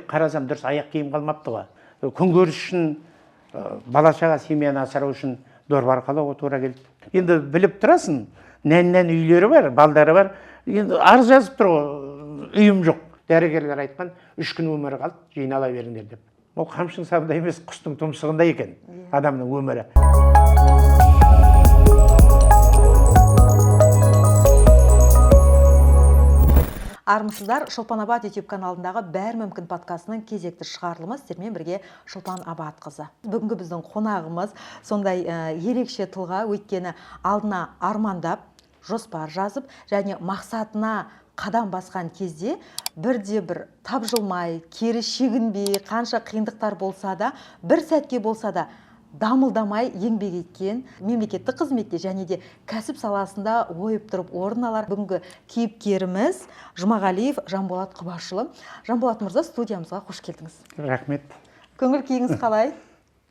Қарасам, дұрыс аяқ киім қалмапты ғой. Күнкөріс үшін, бала шаға семьяны асырау үшін дорба арқалауға тура келді. Енді біліп тұрасың, нән-нән үйлері бар, балдары бар. Енді арыз жазып тұр ғой, үйім жоқ. Дәрігерлер айтқан, 3 күн өмірі қалды, жинала беріңдер деп. Ол қамшының сабындай емес, құстың тұмсығындай екен адамның өмірі. Армысыздар, Шолпан Абат YouTube каналындағы Бәрі мүмкін подкастының кезекті шығарылымы, сіздермен бірге Шолпан Абатқызы. Бүгінгі біздің қонағымыз сондай ерекше тұлға, өйткені алдына армандап, жоспар жазып және мақсатына қадам басқан кезде бірде бір тапжылмай, кері шегінбей, қанша қиындықтар болса да, бір сәтке болса да дамылдамай еңбек еткен, мемлекеттік қызметте және де кәсіп саласында ойып тұрып орын алар бүгінгі кейіпкеріміз Жұмағалиев Жанболат Құбашұлы. Жанболат мырза, студиямызға қош келдіңіз. Рахмет. Көңіл күйіңіз қалай?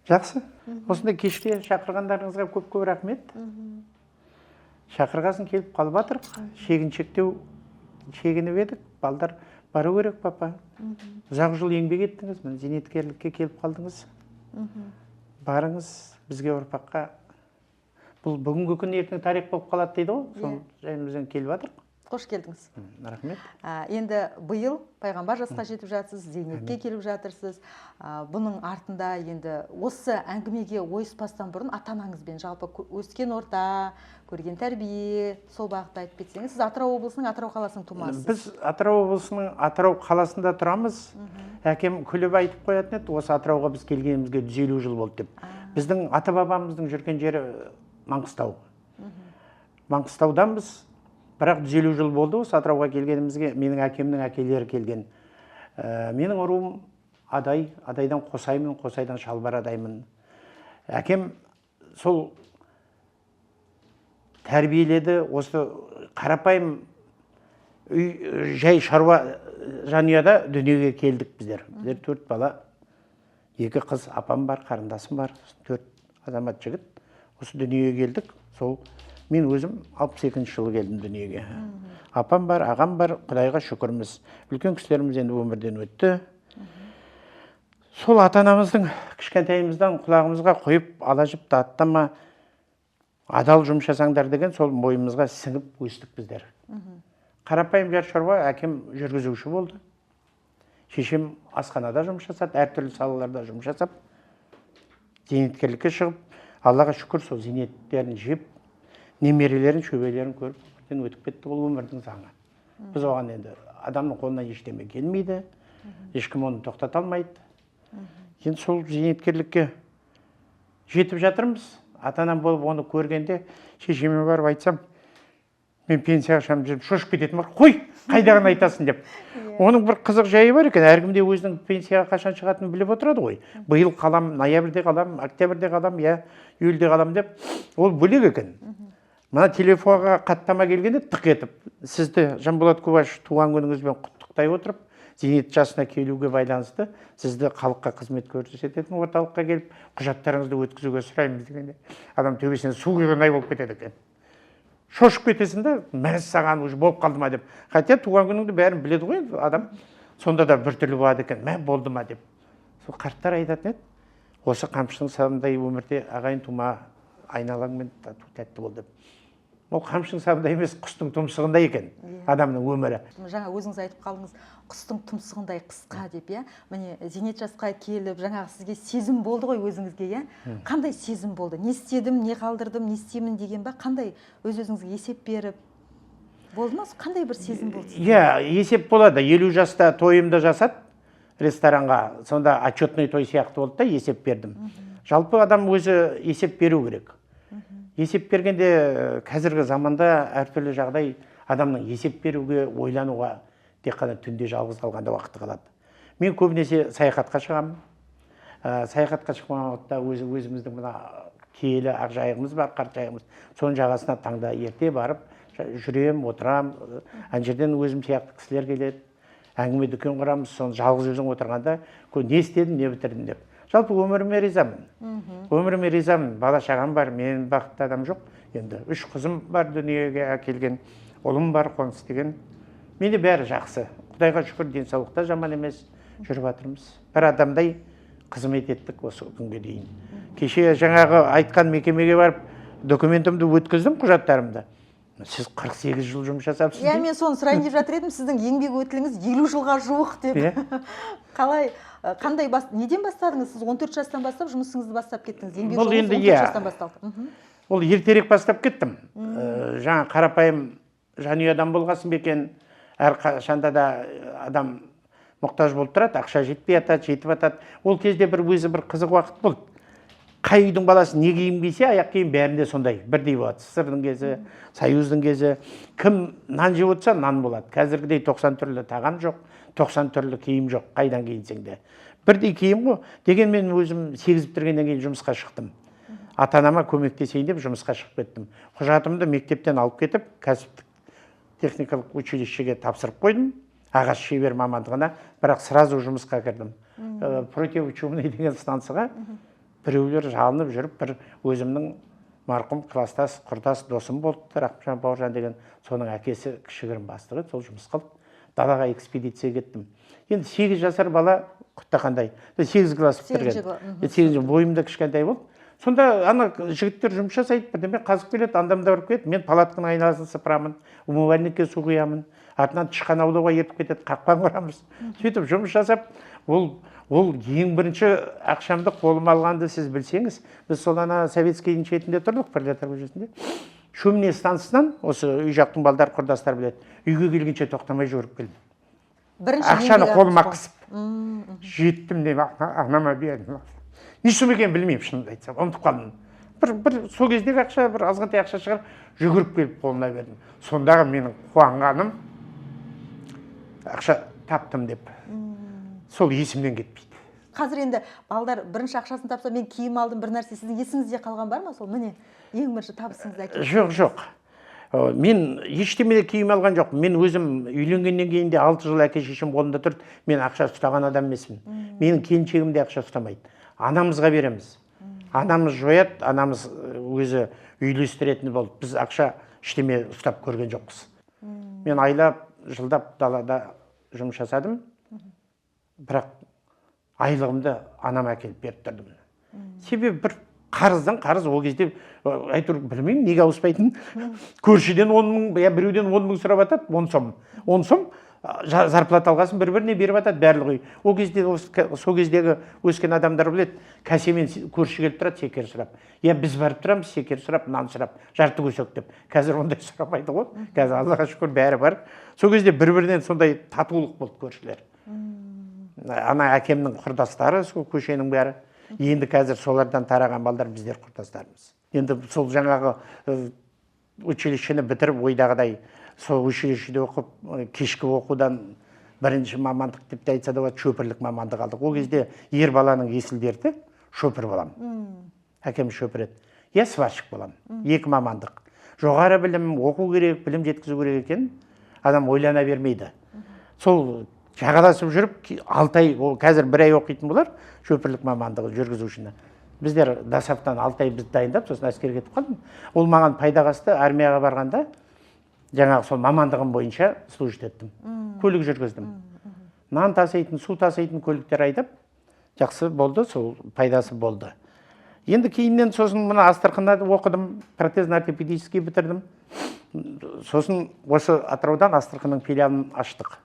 Жақсы. Осындай кешке шақырғандарыңызға көп-көп рахмет. Шақырғасын келіп қалып жатырық. Шегіншектеу шегініп едік. Балдар бару керек, папа. Ұзақ жыл еңбек еттіңіз, міне зейнеткерлікке келіп қалдыңыз. Барыңыз, бізге ұрпаққа. Бұл бүгінгі күн ертең тарих болып қалады дейді ғой. Сол жайымыздан келіп жатырық. Қош келдіңіз. Рахмет. Енді биыл пайғамбар жасқа жетіп жатсыз, зейнетке келіп жатырсыз. Бұның артында енді осы әңгімеге ойыспастан бұрын ата-анаңызбен жалпы өскен орта, көрген тәрбие, сол бағытта айтып кетсеңіз. Сіз Атырау облысының Атырау қаласының тумасысыз. Біз Атырау облысының Атырау қаласында тұрамыз. Әкем күліп айтып қоятын еді, осы Атырауға біз келгенімізге 150 жыл болды деп. Біздің ата-бабамыздың жүрген жері Маңғыстау. Маңғыстауданбыз. Бірақ 150 жыл болды осы Атырауға келгенімізге. Менің әкемнің әкелері келген. Менің руым Адай, Адайдан Қосаймын, Қосайдан Шалбар Адаймын. Әкем сол тәрбиеледі, осы қарапайым үй, жай шаруа жанұяда дүниеге келдік біздер. Біздер 4 бала, 2 қыз, апам бар, қарындасым бар, 4 азамат жігіт. Осы дүниеге келдік. Сол мен өзім 62 жылы келдім дүниеге. Апам бар, ағам бар, Құдайға шүкірміз. Үлкен кісілеріміз енді өмірден өтті. Сол ата-анамыздың кішкентайымыздан құлағымызға қойып, ала жіпті аттама, адал жұмыс жасаңдар деген сол бойымызға сіңіп өстік біздер. Қарапайым жар шаруа, әкем жүргізуші болды. Шешем асханада жұмыс жасады, әртүрлі салаларда жұмыс жасап, зейнеткерлікке шығып, Аллаға шүкір, сол зейнеттерін жеп, немерелерін, шөберелерін көріп, өмірден өтіп кетті. Ол өмірдің заңы. Біз оған енді адамның қолынан ештеме келмейді, ешкім оны тоқтата алмайды. Енді сол зейнеткерлікке жетіп жатырмыз. Ата-анам болып оны көргенде шешеме барып айтсам, мен пенсияға шығамын деп шошып кететін бар. Қой, қайдағыны айтасың деп. Оның бір қызық жайы бар екен. Әркім де өзінің пенсияға қашан шығатынын біліп отырады ғой. Биыл қалам, ноябрьде қалам, октябрьде қалам, я июльде қалам деп. Ол бөлек екен. Мына телефонға хаттама келгенде тық етіп, сізді Жанболат Кубашев туған күніңізбен құттықтай отырып, зейнет жасына келуге байланысты сізді халыққа қызмет көрсететін орталыққа келіп, құжаттарыңызды өткізуге сұраймыз дегенде, адам төбесінен су құйғандай болып кетеді екен. Шошып кетесің да, мәссаған, уже болып қалды ма деп. Хотя туған күніңді бәрін біледі ғой енді адам. Сонда да біртүрлі болады екен, мә болды ма деп. Сол қарттар айтатын еді, осы қамшының сабындай өмірде ағайын тума айналаңмен тату тәтті бол деп. Ол қамшының сабындай емес, құстың тұмсығындай екен адамның өмірі. Жаңа өзіңіз айтып қалдыңыз, құстың тұмсығындай қысқа деп, иә? Міне, зейнет жасқа келіп, жаңағы сізге сезім болды ғой өзіңізге, иә? Қандай сезім болды? Не істедім, не қалдырдым, не істеймін деген ба? Қандай өз-өзіңізге есеп беріп болды ма? Қандай бір сезім болды сізде? Иә, есеп болады. 50 жаста тойымды жасады ресторанға. Сонда отчетный той сияқты болды да, есеп бердім. Жалпы адам өзі есеп беру керек. Есеп бергенде қазіргі заманда әртүрлі жағдай адамның есеп беруге, ойлануға тек қана түнде жалғыз қалғанда уақыты қалады. Мен көбінесе саяхатқа шығамын. Саяхатқа шыққан уақытта өзіміздің мына киелі Ақжайығымыз бар, Қартжайығымыз. Соның жағасына таңда ерте барып жүрем, отырам. Ана жерден өзім сияқты кісілер келеді. Әңгіме дүкен құрамыз. Соны жалғыз өзің отырғанда не істедім, не бітірдім деп. Жалпы өміріме ризамын. Өміріме ризамын. Бала шағам бар, мен бақытты адам жоқ. Енді 3 қызым бар дүниеге әкелген, ұлым бар, қоныс деген. Менде бәрі жақсы. Құдайға шүкір, денсаулық та жаман емес. Жүріп жатырмыз. Бір адамдай қызмет еттік осы күнге дейін. Кеше жаңағы айтқан мекемеге барып, документімді өткіздім, құжаттарымды. Сіз 48 жыл жұмыс жасапсыз Иә, дейді. мен соны сұрайын деп жатыр едім. Сіздің еңбек өтіліңіз 50 жылға жуық деп. Қалай, қандай бас, неден бастадыңыз? Сіз 14 жастан бастап жұмысыңызды бастап кеттіңіз. Еңбек Бұл жолыңыз енді 14 иә. жастан басталды. Ол ертерек бастап кеттім. Жаңа қарапайым жанұядан болғасын ба екен, әрқашанда да адам мұқтаж болып тұрады, ақша жетпей жатады, жетіп жатады. Ол кезде бір өзі бір қызық уақыт болды. Қай үйдің баласы не киім кисе, аяқ киім бәрінде сондай бірдей болады. СССР-дің кезі, Союздың кезі, кім нан жеп отырса, нан болады. Қазіргідей 90 түрлі тағам жоқ, 90 түрлі киім жоқ, қайдан киінсең де. Бірдей киім ғой. Дегенмен өзім 8 бітіргеннен кейін жұмысқа шықтым. Ата анама көмектесейін деп жұмысқа шығып кеттім. Құжатымды мектептен алып кетіп, кәсіптік техникалық училищеге тапсырып қойдым, ағаш шебер мамандығына, бірақ сразу жұмысқа кірдім. Противочумный деген станцияға. Біреулер жалынып жүріп, бір өзімнің марқұм класстас, құрдас досым болды, Рахымжан Бауыржан деген, соның әкесі кішігірім бастығы еді, сол жұмысқа алды. Далаға экспедиция кеттім. Енді 8 жасар бала құттақандай, 8 класс Сегізінші бітірген. Мхм. 8-, бойым да кішкентай болды. Сонда ана жігіттер жұмыс жасайды, бірдеме қазып келеді, анда мында барып келеді. Мен палатканың айналасын сыпырамын, умывальникке су құямын, артынан тышқан аулауға ертіп кетеді, қақпан құрамыз. Сөйтіп жұмыс жасап, ол ең бірінші ақшамды қолыма алғанды сіз білсеңіз, біз сол ана Советскийдің шетінде тұрдық, Пролетар көшесінде. Шөмне станциясынан, осы үй жақтың балдары, құрдастар біледі, үйге келгенше тоқтамай жүгіріп келдім. Бірінші Ақшаны еңбек қолыма ақысы. қысып жеттім деп анама бердім. Не сом екенін білмеймін, шынымды айтсам, ұмытып қалдым. Бір сол кездегі ақша, бір азғантай ақша шығар. Жүгіріп келіп қолына бердім. Сондағы менің қуанғаным, ақша таптым деп, сол есімнен кетпейді. Қазір енді балдар бірінші ақшасын тапса, мен киім алдым, бір нәрсе, сіздің есіңізде қалған бар ма сол, міне, ең бірінші табысыңызды әкеліп? Жоқ, мен ештеме де киім алған жоқпын. Мен өзім үйленгеннен кейін де 6 жыл әке шешем қолында тұрды. Мен ақша ұстаған адам емеспін. Менің келіншегім де ақша ұстамайды. Анамызға береміз, анамыз жояды, анамыз өзі үйлестіретін болды. Біз ақша ештеме ұстап көрген жоқпыз. Мен айлап, жылдап далада жұмыс жасадым, бірақ айлығымды анама әкеліп беріп тұрдым. Себебі бір қарыздан қарыз ол кезде, әйтеуір білмеймін неге ауыспайтын, көршіден 10 000, я біреуден 10 000 сұрап жатады, 10 сом, 10 сом, зарплата алғасын бір біріне беріп жатады барлық үй. Ол кезде сол кездегі өскен адамдар біледі, кәсемен көрші келіп тұрады секер сұрап, я біз барып тұрамыз секер сұрап, нан сұрап, жарты кусок деп. Қазір ондай сұрамайды ғой, қазір Аллаға шүкір, бәрі бар. Сол кезде бір бірінен сондай татулық болды көршілер, ана әкемнің құрдастары, сол көшенің бәрі. Енді қазір солардан тараған балдар біздер құрдастармыз. Енді сол жаңағы училищені бітіріп, ойдағыдай сол училищеде оқып, кешкі оқудан бірінші мамандық деп те айтса да болады, шөпірлік мамандық алдық. Ол кезде ер баланың есіл дерті шөпір боламын, әкем шөпір еді, я сварщик боламын, екі мамандық. Жоғары білім оқу керек, білім жеткізу керек екен, адам ойлана бермейді. Сол жағаласып жүріп 6 ай, ол қазір бір ай оқитын болар шөпірлік мамандығы, жүргізушіні. Біздер ДОСААФ-тан 6 ай бізді дайындап, сосын әскерге кетіп қалдым. Ол маған пайдаға асты. Армияға барғанда жаңағы сол мамандығым бойынша служить еттім, көлік жүргіздім, нан таситын, су таситын көліктер айдап, жақсы болды, сол пайдасы болды. Енді кейіннен сосын мына Астраханда оқыдым, протезно ортопедический бітірдім. Сосын осы Атыраудан Астраханның филиалын аштық.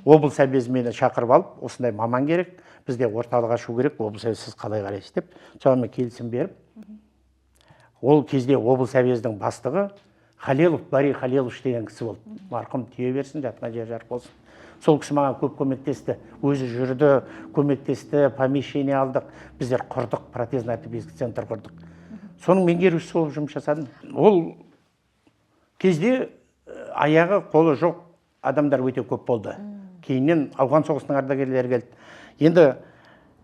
Облыс обез мені шақырып алып, осындай маман керек бізде, орталық ашу керек, облыс обез, сіз қалай қарайсыз деп. Соған мен келісім беріп, ол кезде облыс обездің бастығы Халелов Бари Халелович деген кісі болды, марқұм, тие берсін, жатқан жері жарық болсын. Сол кісі маған көп көмектесті, өзі жүрді, көмектесті. Помещение алдық біздер, құрдық, протезно ортопедический центр құрдық. Соның меңгерушісі болып жұмыс жасадым. Ол кезде аяғы, қолы жоқ адамдар өте көп болды. Кейіннен Ауған соғысының ардагерлері келді. Енді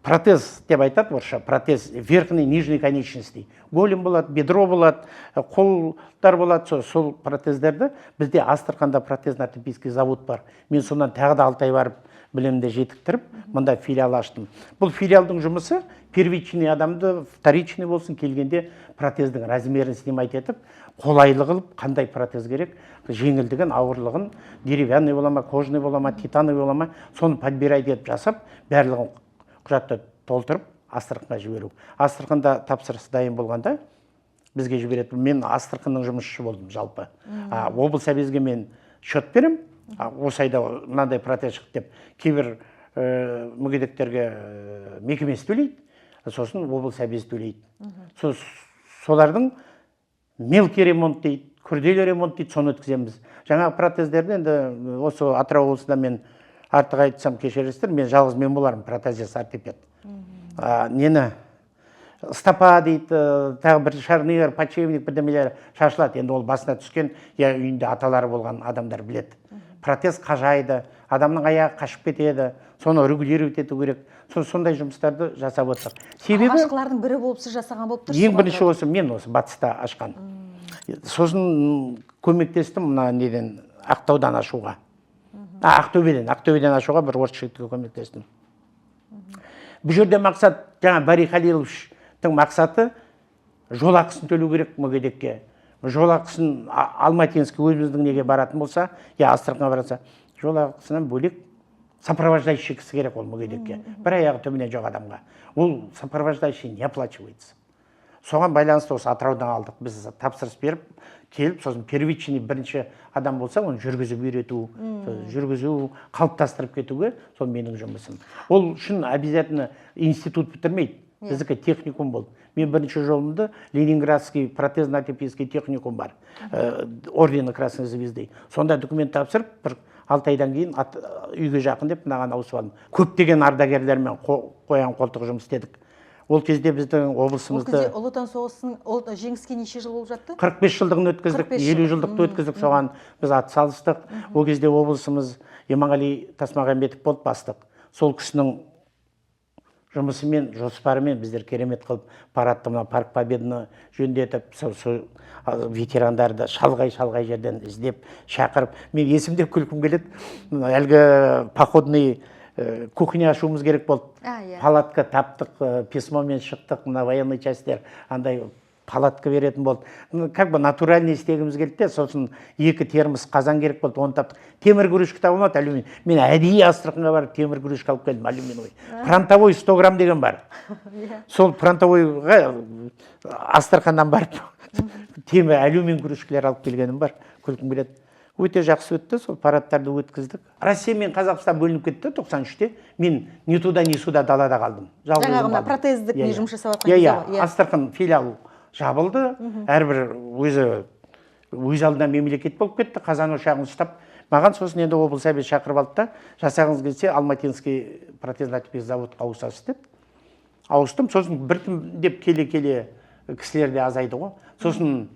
протез деп айтады орысша, протез верхний, нижний конечностей, голень болады, бедро болады, қолдар болады. Сол протездерді бізде Астраханда протезно ортопедический завод бар, мен сонан тағы да 6 ай барып Білімді жетіктіріп, мында филиал аштым. Бұл филиалдың жұмысы первичный адамды, вторичный болсын, келгенде протездің размерін снимать етіп, қолайлы қылып, қандай протез керек, жеңілдігін, ауырлығын, деревянный бола ма, кожаный бола ма, титановый бола ма, соны подбирать етіп жасап, барлығын құжатты толтырып, Астраханьға жіберу. Астраханда тапсырыс дайын болғанда бізге жібереді. Мен Астраханның жұмысшысы болдым жалпы. Облыс обезге мен счет беремін, осы айда мынандай протез шықты деп. Кейбір мүгедектерге мекемесі төлейді, сосын облыс обез төлейді. Солардың мелкий ремонт дейді, күрделі ремонт дейді, соны өткіземіз. Жаңағы протездерді енді осы Атырау облысында, мен артық айтсам, кешіресіздер, мен жалғыз мен болармын протезист ортопед. Нені, стопа дейді, тағы бір шарнир, подшипник, бірдемелер шашылады. Енді ол басына түскен я үйінде аталары болған адамдар біледі. Протез қажайды, адамның аяғы қашып кетеді, соны регулировать ету керек. Сондай жұмыстарды жасап отырдық. Себебі Алғашқылардың бірі болып сіз жасаған болып тұрсыз ең ғой, бірінші осы мен осы батыста ашқан. Сосын көмектестім мына неден, Ақтаудан ашуға, Ақтөбеден ашуға бір орыс жігітке көмектестім. Бұл жерде мақсат, жаңа Бари Халиловичтің мақсаты жол ақысын төлеу керек мүгедекке. Жол ақысын Алматинский өзіміздің неге баратын болса, я Астраханьға барса, жол ақысынан бөлек сопровождающий кісі керек ол мүгедекке, бір аяғы төменен жоқ адамға. Ол сопровождающий не оплачивается. Соған байланысты осы Атыраудан алдық біз, тапсырыс беріп келіп, сосын первичный, бірінші адам болса, оны жүргізіп үйрету, жүргізу, қалыптастырып кетуге, сол менің жұмысым. Ол үшін обязательно институт бітірмейді, біздікі техникум болды. Мен бірінші жолымды Ленинградский протезно ортопедический техникум бар, ордені Красной Звезды, сонда документ тапсырып, бір 6 айдан кейін үйге жақын деп мынаған ауысып алдым. Көптеген ардагерлермен қоян қолтық жұмыс істедік. Ол кезде біздің Ол облысымызды кезде Ұлы Отан соғысының, ол жеңіске неше жыл болып жатты? 45 жылдығын өткіздік, 45 50 жыл. жылдықты өткіздік, соған біз ат салыстық. Ол кезде облысымыз Иманғали Тасмағамбетов болды бастық. Сол кісінің жұмысымен, жоспарымен біздер керемет қылып парадты, мына Парк Победаны жөндетіп, сол ветерандарды шалғай шалғай жерден іздеп, шақырып. Мен есімде, күлкім келеді, мына әлгі походный кухня ашуымыз керек болды. Палатка таптық, письмомен шықтық, мына военный частьтер андай палатка беретін болды. Ну, как бы натуральный істегіміз келді де, сосын екі термос қазан керек болды, оны таптық. Темір кружка табылмады, алюминий. Мен әдейі Астраханьға барып темір кружка алып келдім, алюминиевый. Фронтовой 100 грамм деген бар. Сол фронтовойға Астраханнан барып темір, алюмин кружкалар алып келгенім бар, күлкім келеді. Өте жақсы өтті, сол парадтарды өткіздік. Россия мен Қазақстан бөлініп кетті 93-те. Мен ни туда, ни сюда, далада қалдым. Жалғыз Жаңағы өзім мына қалдым. протездік Иә, не иә. жұмыс жасап жатқан Иә, кезде иә. ғой, иә. Астрахань филиал жабылды. Әрбір өзі өз алдына мемлекет болып кетті. Қазан ошағын ұстап, маған сосын енді облыс совет шақырып алды да, жасағыңыз келсе, Алматинский протезно заводқа ауысасыз деп. Ауыстым, сосын біртіндеп келе келе кісілер де азайды ғой. Сосын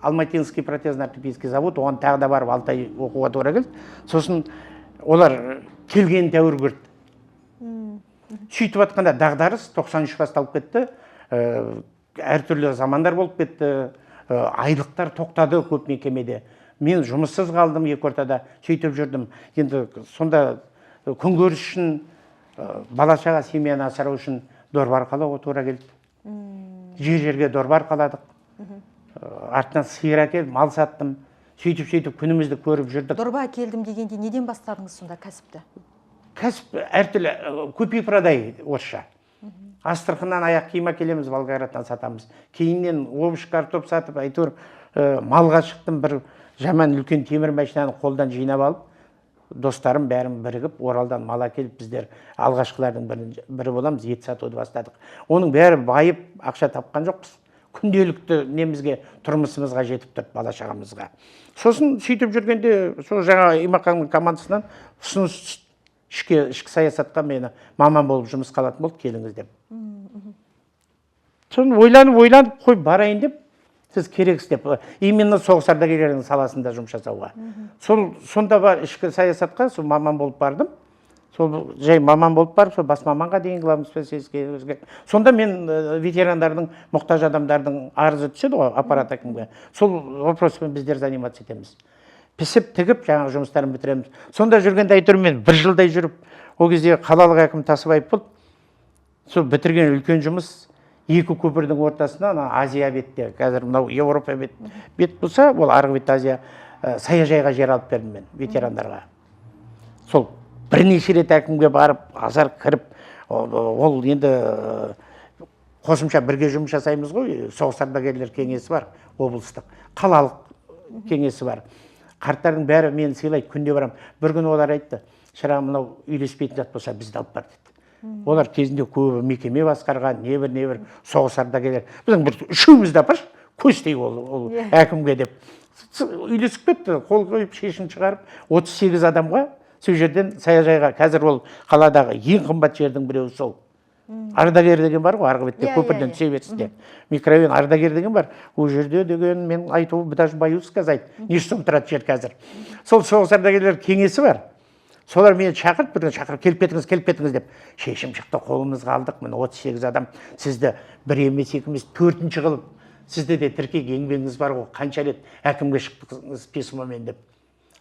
Алматинский протезно ортопедический завод, оған тағы да барып 6 ай оқуға тура келді. Сосын олар келгенін тәуір көрді. Сөйтіп жатқанда дағдарыс 93 басталып кетті. Әртүрлі замандар болып кетті. Айлықтар тоқтады көп мекемеде. Мен жұмыссыз қалдым екі ортада, сөйтіп жүрдім. Енді сонда күнкөріс үшін, бала шаға, семьяны асырау үшін дорба арқалауға тура келді. Жер жерге дорба арқаладық. Артынан сиыр әкеліп, мал саттым. Сөйтіп сөйтіп күнімізді көріп жүрдік. Дорба әкелдім дегенде, неден бастадыңыз сонда кәсіпті? Кәсіп әртүрлі, купи продай орысша. Астраханнан аяқ киім әкелеміз, Волгоградтан сатамыз. Кейіннен овощ, картоп сатып, әйтеуір малға шықтым. Бір жаман үлкен темір машинаны қолдан жинап алып, достарым бәрін бірігіп, Оралдан мал әкеліп, біздер алғашқылардың бірі боламыз, ет сатуды бастадық. Оның бәрі байып, ақша тапқан жоқпыз. Күнделікті немізге, тұрмысымызға жетіп тұрды, бала шағамызға. Сосын сөйтіп жүргенде сол жаңа Имақанның командасынан ұсыныс түсті. Ішкі саясатқа мені маман болып жұмысқа алатын болды, келіңіз деп. Соны ойланып ойланып, қой, барайын деп, сіз керексіз деп, именно соғыс ардагерлерінің саласында жұмыс жасауға. Сол сонда бар ішкі саясатқа сол маман болып бардым. Сол жай маман болып барып, сол бас маманға дейін, главный специалистке өзге. Сонда мен ветерандардың, мұқтаж адамдардың арызы түседі ғой аппарат әкімге. Сол вопроспен біздер заниматься етеміз. Пісіп тігіп, жаңағы жұмыстарын бітіреміз. Сонда жүргенде, әйтеуір, мен бір жылдай жүріп, ол кезде қалалық әкім Тасыбаев болды. Сол бітірген үлкен жұмыс екі көпірдің ортасында, ана Азия бетте, қазір мынау Еуропа бет болса, ол арғы бетте Азия, саяжайға жер алып бердім мен ветерандарға. Сол бірнеше рет әкімге барып, азар кіріп, ол енді қосымша бірге жұмыс жасаймыз ғой. Соғыс ардагерлер кеңесі бар, облыстық, қалалық кеңесі бар. Қарттардың бәрі мені сыйлайды, күнде барамын. Бір күні олар айтты: «Шырағым, мынау үйлеспейтін зат болса, бізді алып бар», – деді. Олар кезінде көбі мекеме басқарған, небір небір соғыс ардагерлер. «Біздің бір үшеумізді апаршы, көстей ол әкімге», – деп. Үйлесіп кетті, қол қойып, шешім шығарып, 38 адамға сол жерден саяжайға. Қазір ол қаладағы ең қымбат жердің біреуі. Сол Ардагер деген бар ғой, арғы бетте, Иә, иә, көпірден иә. түсе берісте микрорайон Ардагер деген бар. Ол жерде деген мен айту даже боюсь сказать, неше сом тұрады жер қазір. Сол соғыс ардагерлер кеңесі бар, солар мені шақырып, бір күні шақырып, «Келіп кетіңіз, келіп кетіңіз», – деп. Шешім шықты, қолымызға алдық. Міне, 38 адам, сізді бір емес, екі емес, төртінші қылып сізді де тіркейік, еңбегіңіз бар ғой, қанша рет әкімге шықтыңыз письмомен деп.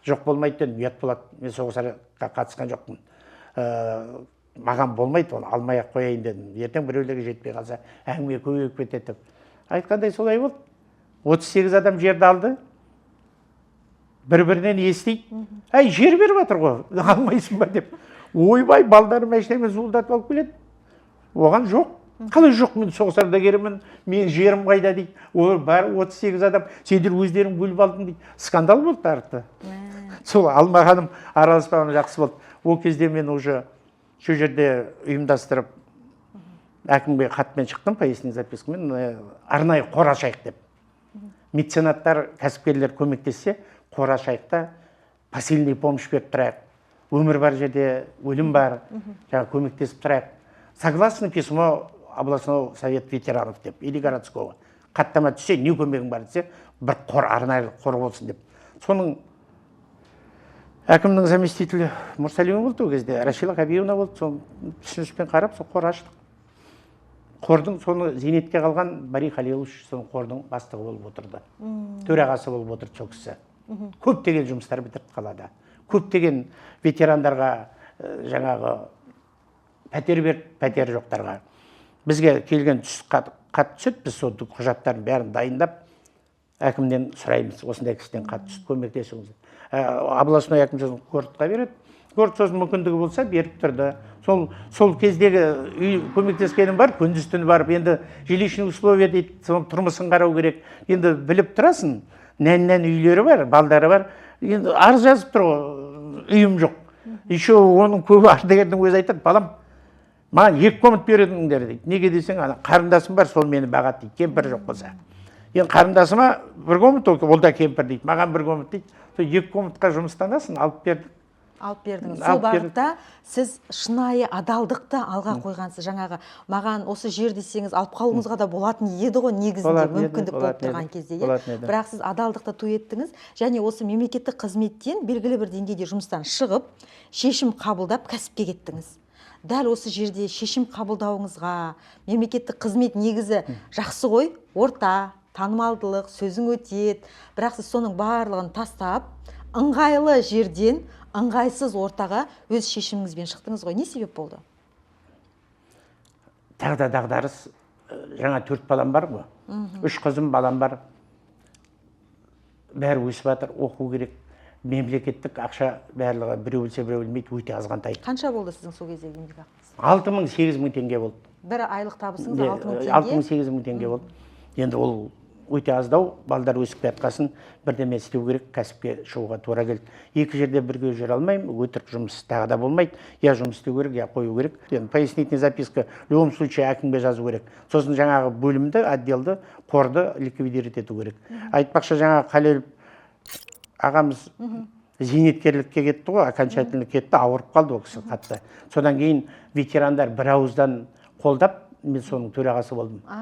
«Жоқ, болмайды, – дедім, – ұят болады, мен соғысқа қатысқан жоқпын, маған болмайды, оны алмай ақ қояйын», – дедім. «Ертең біреулерге жетпей қалса, әңгіме көбейіп кетеді», – деп. Айтқандай солай болды, 38 адам жерді алды. Бір бірінен естиді: «Әй, жер беріп жатыр ғой, алмайсың ба?» – деп. Ойбай, балдары машинамен зуылдатып алып келеді. Оған жоқ. «Қалай жоқ? Мен соғыс ардагерімін, менің жерім қайда?» – дейді. Олар бәрі 38 адам, «Сендер өздерің бөліп алдың», – дейді. Скандал болды арты. Сол алмағаным, араласпағаным жақсы болды. Ол кезде мен уже сол жерде ұйымдастырып, әкімге хатпен шықтым, пояснительный запискамен, арнайы қор ашайық деп. Меценаттар, кәсіпкерлер көмектессе, қор ашайық та, посильный помощь беріп тұрайық, өмір бар жерде өлім бар, жаңағы көмектесіп тұрайық. Согласно письмо областного совета ветеранов деп или городского хаттама түссе, не көмегің бар десе, бір қор, арнайы қор болсын деп. Соның әкімнің заместителі Мұрсалимова болды ол кезде, Рашила Қабиевна болды. Соны түсініспен қарап, сол қор аштық. Қордың соны зейнетке қалған Бари Халилович соның қордың бастығы болып отырды, төрағасы болып отырды. Сол кісі көптеген жұмыстар бітірді қалада, көптеген ветерандарға жаңағы пәтер берді, пәтері жоқтарға. Бізге келген түс хат түседі, біз сол құжаттардың бәрін дайындап, әкімнен сұраймыз: «Осындай кісіден хат түсті, көмектесіңіз». Областной әкім сосын городқа береді, город сосын мүмкіндігі болса, беріп тұрды. Сол кездегі үй көмектескенім бар. Күндіз түні барып, енді жилищный условия дейді, соның тұрмысын қарау керек енді, біліп тұрасың. Нән нән үйлері бар, балдары бар, енді арыз жазып тұр ғой: «Үйім жоқ». Еще оның көбі ардагердің өзі айтады: «Балам, маған екі комнат беріңдер», – дейді. Неге десең, ана қарындасым бар, сол мені бағады дейді, кемпір жоқ болса. Енді қарындасыма бір комнат, ол да кемпір дейді, маған бір комнат дейді. Сол екі комнатқа жұмыстанасың, алып бердік. Алып бердіңіз. Сол Алып бердік. бағытта сіз шынайы адалдықты алға қойғансыз. Жаңағы маған осы жер десеңіз, алып қалуыңызға да болатын еді ғой негізінде, Болатын еді, мүмкіндік болып болатын тұрған еді, кезде, иә. болатын еді. Бірақ сіз адалдықты ту еттіңіз және осы мемлекеттік қызметтен белгілі бір деңгейде жұмыстан шығып, шешім қабылдап, кәсіпке кеттіңіз. Дәл осы жерде шешім қабылдауыңызға, мемлекеттік қызмет негізі жақсы ғой, орта, танымалдылық, сөзің өтеді, бірақ сіз соның барлығын тастап, ыңғайлы жерден ыңғайсыз ортаға өз шешіміңізбен шықтыңыз ғой. Не себеп болды? Тағы да дағдарыс, жаңа төрт балам бар ғой, үш қызым, балам бар, бәрі өсіп жатыр, оқу керек. Мемлекеттік ақша барлығы біреу білсе, біреу білмейді, өте азғантай. Қанша болды сіздің сол кездегі еңбекақыңыз? 6000, 8000 теңге болды. Бір айлық табысыңыз 6000 6000, теңге. 8000 теңге болды. Енді ол өте аздау. Балдар өсіп келе жатқасын, бірдеме істеу керек, кәсіпке шығуға тура келді. Екі жерде бірге жүре алмаймын, өтірік жұмыс тағы да болмайды. Я жұмыс істеу керек, я қою керек. Енді пояснительный записка в любом случае әкімге жазу керек, сосын жаңағы бөлімді, отделді, қорды ликвидировать ету керек. Айтпақшы, жаңағы Қалел ағамыз зейнеткерлікке кетті ғой, окончательно кетті, ауырып қалды ол кісі қатты. Содан кейін ветерандар бір ауыздан қолдап, мен соның төрағасы болдым. А,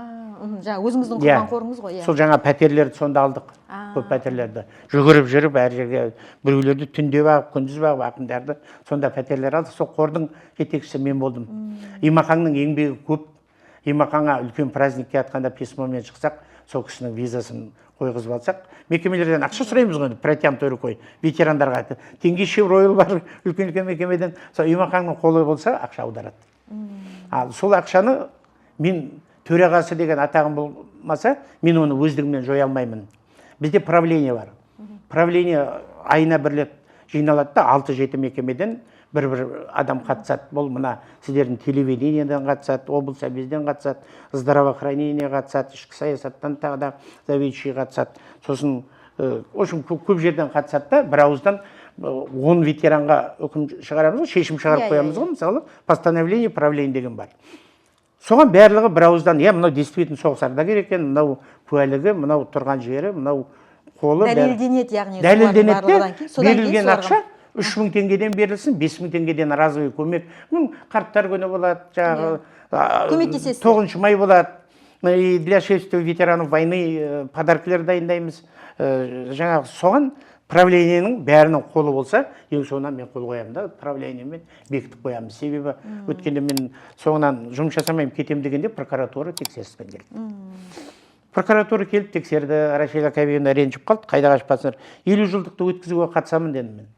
жаңа өзіңіздің Иә. құрған қорыңыз ғой, иә. Сол жаңа пәтерлерді сонда алдық. Көп пәтерлерді жүгіріп жүріп, әр жерге, біреулерді түнде бағып, күндіз бағып, әкімдерді, сонда пәтерлер алдық. Сол қордың жетекшісі мен болдым. Имақаңның еңбегі көп. Имақаңа үлкен праздникке жатқанда письмомен шықсақ, сол кісінің визасын Қойғызып алсақ, мекемелерден ақша сұраймыз ғой енді, протянутой рукой ветерандарға. Теңгизшевройл бар, үлкен үлкен мекемеден. Сол Имаханның қолы болса, ақша аударады. Ал сол ақшаны мен төрағасы деген атағым болмаса, мен оны өздігімнен жоя алмаймын. Бізде правление бар. Правление айына бір рет жиналады да, алты жеті мекемеден бір бір адам қатысады. Бұл мына сіздердің телевидениеден қатысады, облыс объезден қатысады, здравоохранение қатысады, ішкі саясаттан тағы да заведующий қатысады. Сосын в общем, көп, көп жерден қатысады да, бір ауыздан 10 ветеранға үкім шығарамыз ғой, шешім шығарып қоямыз ғой. Мысалы, постановление правления деген бар. Соған барлығы бір ауыздан: иә, мынау действительно соғыс ардагері екен, мынау куәлігі, мынау тұрған жері, мынау қолы, бәрі. Дәлелденеді, яғни солардың Дәлелденеді барлығынан де, кейін, содан кейін берілген соларға ақша 3000 теңгеден берілсін, 5000 теңгеден разовый көмек. Қарттар күні болады жаңағы, Көмектесесіздер. 9 май болады, и для шествия ветеранов войны подаркілер дайындаймыз. Жаңағы соған правлениенің бәрінің қолы болса, ең соңынан мен қол қоямын да, правлениемен бекітіп қоямыз. Себебі өткенде мен соңынан жұмыс жасамаймын, кетемін дегенде, прокуратура тексеріспен келді. Прокуратура келіп тексерді. Рашида Кабиевна ренжіп қалды: «Қайда қашып жатсыңдар? 50 жылдықты өткізуге қатысамын», – дедім мен.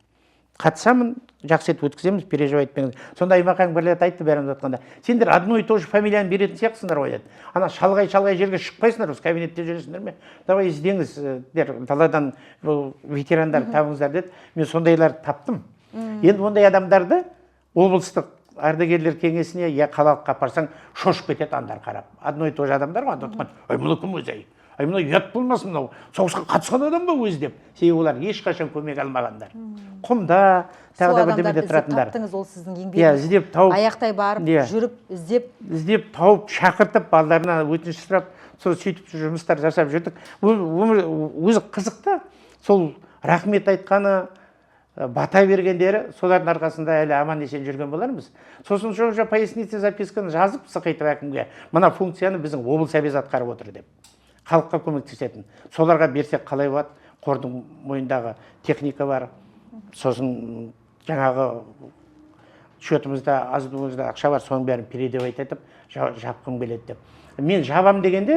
«Қатысамын, жақсы етіп өткіземіз, переживать етпеңіз». Сонда Аймақаң бір рет айтты бәріміз жатқанда: «Сендер одно и то же фамилияны беретін сияқтысыңдар ғой», – деді. «Ана шалғай шалғай жерге шықпайсыңдар, осы кабинетте жүресіңдер ме? Давай іздеңіздер, даладан бұл ветерандар табыңыздар», – деді. Мен сондайларды таптым. Енді ондай адамдарды облыстық ардагерлер кеңесіне я қалалыққа апарсаң, шошып кетеді андар қарап. Одно и то же адамдар ғой анда отырған. «Ай, мынау кім өзі? Ай, ай, мынау ұят болмасын, мынау соғысқа қатысқан адам ба өзі?» – деп. Себебі олар ешқашан көмек алмағандар, құмда, тағы Сол да адамдарды бірдемеде іздеп тұратындар. таптыңыз, ол сіздің Иә, еңбегіңіз. іздеп тауып. Аяқтай барып, жүріп, іздеп. Іздеп тауып, шақыртып, балдарына өтініш сұрап, сол сөйтіп жұмыстар жасап жүрдік. Өмір өзі қызық та. Сол рахмет айтқаны, бата бергендері, солардың арқасында әлі аман есен жүрген болармыз. Сосын сол уже пояснительный записканы жазып, сықитып әкімге, мына функцияны біздің облыс обез атқарып отыр деп, халыққа көмектесетін соларға берсек қалай болады? Қордың мойнындағы техника бар, сосын жаңағы счетымызда аз да ақша бар, соның бәрін передавать етіп жапқым келеді деп. Мен жабам дегенде,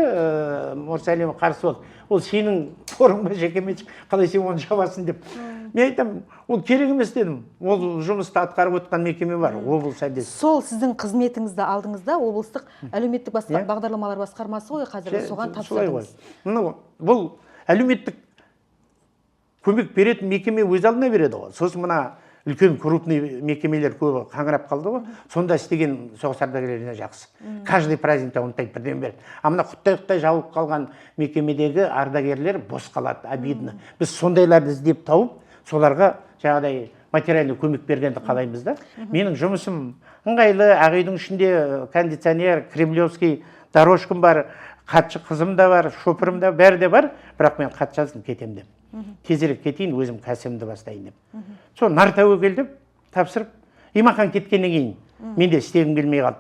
Мұрсалимов қарсы болды: «Ол сенің қорың ба, жекеменшік, қалай сен оны жабасың?» – деп. Мен айтамын: «Ол керек емес, – дедім, – ол жұмысты атқарып отқан мекеме бар, облыс әдес». Сол сіздің қызметіңізді алдыңызда облыстық әлеуметтік бағдарламалар басқармасы ғой қазір, соған Солай ғой. тапсырдыңыз. Мынау бұл әлеуметтік көмек беретін мекеме өз алдына береді ғой. Сосын мына үлкен крупный мекемелер көбі қаңырап қалды ғой. Сонда істеген соғыс ардагерлеріне жақсы, каждый праздникта ұмытпайды, бірдеме береді. А мына құттай құттай жабылып қалған мекемедегі ардагерлер бос қалады, обидно. Біз сондайларды іздеп тауып, соларға жаңағыдай материальный көмек бергенді қалаймыз да. Менің жұмысым ыңғайлы: ақ үйдің ішінде кондиционер, кремлевский дорожкам бар, хатшы қызым да бар, шопырым да, бәрі де бар. Бірақ мен хат жаздым кетемін деп, тезірек кетейін, өзім кәсібімді бастайын деп. Сол нар тәуекел деп тапсырып, Имахан кеткеннен кейін мен де істегім келмей қалды.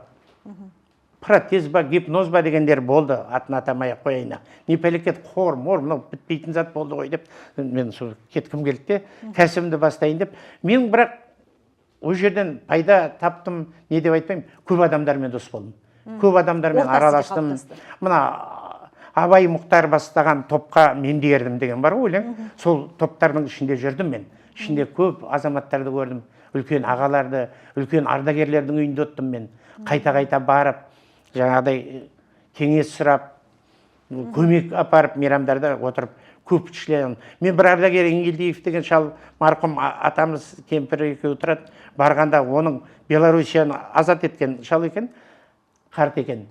Протез ба, гипноз ба дегендер болды, атын атамай ақ қояйын. Не пәлекет, қор мор, мынау бітпейтін зат болды ғой деп, мен сол кеткім келді де, кәсібімді бастайын деп. Мен бірақ ол жерден пайда таптым не деп айтпаймын, көп адамдармен дос болдым, көп адамдармен Орта сізде араластым. қалыптасты. Мына Абай Мұхтар бастаған топқа мен де ердім деген бар ғой өлең, сол топтардың ішінде жүрдім мен. Ішінде көп азаматтарды көрдім, үлкен ағаларды, үлкен ардагерлердің үйінде оттым мен. Қайта қайта барып, жаңағыдай кеңес сұрап, көмек апарып, мейрамдарда отырып көп член. Мен бір ардагер, Енгелдиев деген шал, марқұм, атамыз, кемпір екеуі тұрады. Барғанда оның Белоруссияны азат еткен шал екен, қарт екен.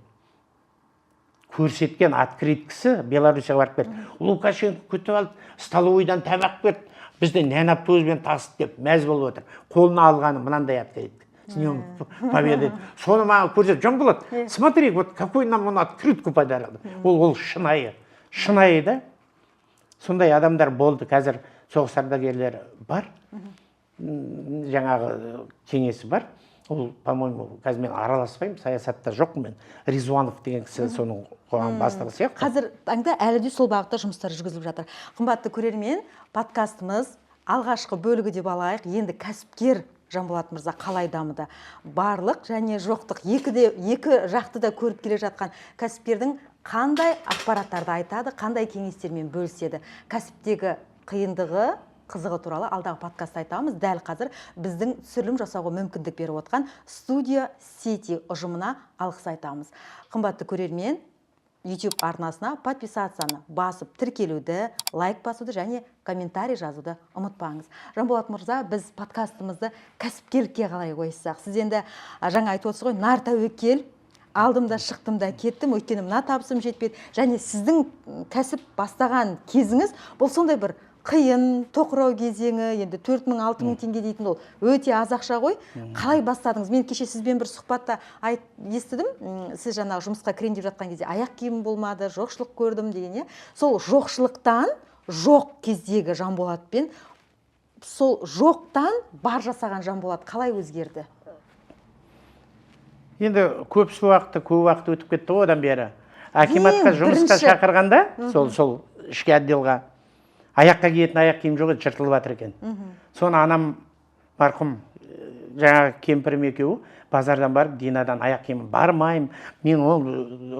Көрсеткен открыткасы: Белоруссияға барып келді, Лукашенко күтіп алды, столовойдан тамақ берді, бізді нан автобуспен тасыды деп мәз болып отыр. Қолына алғаны мынандай открытка: «С днем Победы». Соны маған көрсетіп: «Жанболат, смотри, вот какой нам он открытку подарил». Ол шынайы, шынайы да. Сондай адамдар болды. Қазір соғыс ардагерлері бар, жаңағы кеңесі бар. Ол, по моему, қазір мен араласпаймын, саясатта жоқпын мен. Ризуанов деген кісі соның қоғам бастығы сияқты. Қазір таңда әлі де сол бағытта жұмыстар жүргізіліп жатыр. Қымбатты көрермен, подкастымыз алғашқы бөлігі деп алайық. Енді кәсіпкер Жанболат мырза қалай дамыды, барлық және жоқтық екі де екі жақты да көріп келе жатқан кәсіпкердің Қандай ақпараттарды айтады, қандай кеңестермен бөліседі, кәсіптегі қиындығы, қызығы туралы алдағы подкастта айтамыз. Дәл қазір біздің түсірілім жасауға мүмкіндік беріп отқан Студия Сити ұжымына алғыс айтамыз. Қымбатты көрермен, YouTube арнасына подписацияны басып, тіркелуді, лайк басуды және комментарий жазуды ұмытпаңыз. Жанболат мырза, біз подкастымызды кәсіпкерлікке қалай қойсақ? Сіз енді жаңа айтып отырсыз ғой, нар тәуекел, алдым да шықтым да кеттім, өйткені мына табысым жетпеді. Және сіздің кәсіп бастаған кезіңіз бұл сондай бір қиын, тоқырау кезеңі, енді 4000, 6000 теңге дейтін ол өте аз ақша ғой. Қалай бастадыңыз? Мен кеше сізбен бір сұхбатта естідім, сіз жаңағы жұмысқа кірейін деп жатқан кезде аяқ киімім болмады, жоқшылық көрдім деген, иә. Сол жоқшылықтан, жоқ кездегі Жанболатпен сол жоқтан бар жасаған Жанболат қалай өзгерді? Енді көп уақыт өтіп кетті ғой одан бері. Акиматқа Ең жұмысқа бірінші- шақырғанда, сол ішкі отделға аяққа киетін аяқ киім жоқ еді, жыртылып жатыр екен. Соны анам марқұм, жаңағы кемпірім екеуі базардан барып, Динадан аяқ киім. Бармаймын мен ол